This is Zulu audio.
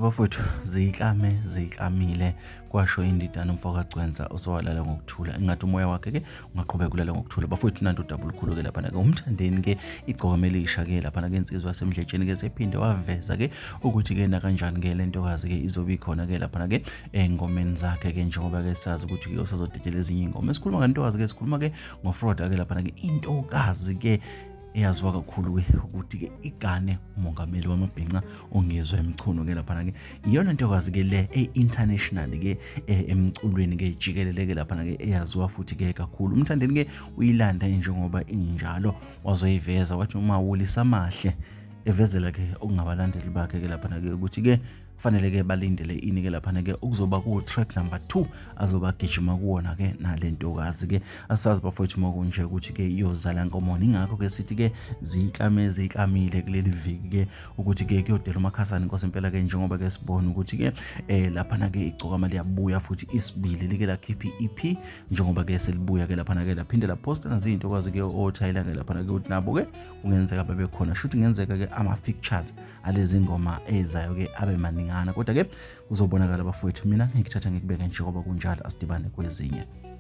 Bafowethu ziyiklame ziyiklamile kwasho indidane umfo kaGcwensa osowalala ngokuthula ingathi umoya wakhe ke ungaqhubeka ulale ngokuthula. Bafowethu nantu udaba olukhulu ke laphana ke uMthandeni ke igcokama elisha ke laphana ke insizwa yaseMdletsheni ke sephinde waveza ke ukuthi ke nakanjani ke le ntokazi ke izobe ikhona ke laphana ke engomeni zakhe ke njengoba ke sazi ukuthi ke usazodedela ezinye ingoma. Esikhuluma ngentokazi ke sikhuluma ke ngoFroda ke laphana ke intokazi ke eyaziwa kakhulu-ke ukuthi-ke igane umongameli wamabhinca uNgizwe Mchunu-ke laphana-ke iyona ntokazi-ke le e-international-ke eh, emculweni-ke jikelele-ke laphana-ke eyaziwa futhi-ke kakhulu. UMthandeni-ke uyilanda njengoba injalo wazoyiveza wathi umawuli samahle evezela-ke okungabalandeli bakhe-ke laphana-ke ukuthi-ke kufanele ke balindele ini ke laphana ke okuzoba ku track number 2 azoba gijima kuwona ke nalentokazi ke. Asazi bafowethu uma kunje ukuthi ke iyozala nkomoni, ingakho ke sithi ke ziyiklame ziyiklamile kuleli viki ke ukuthi ke kuyodela umakhasana inkosi impela ke njengoba ke sibona ukuthi ke eh laphana ke igcokama liyabuya futhi isibili like lakhipha i-EP njengoba ke selibuya ke laphana ke laphinde laposta nazintokazi ke othayela ke laphana ke ukuthi nabo ke kungenzeka babe khona, shuthi kungenzeka ke ama features alezi ngoma ezayo ke abe maningana, kodwa ke kuzobonakala bafowethu. Mina ngikuthatha ngikubeke njengoba kunjalo, asidibane kwezinye.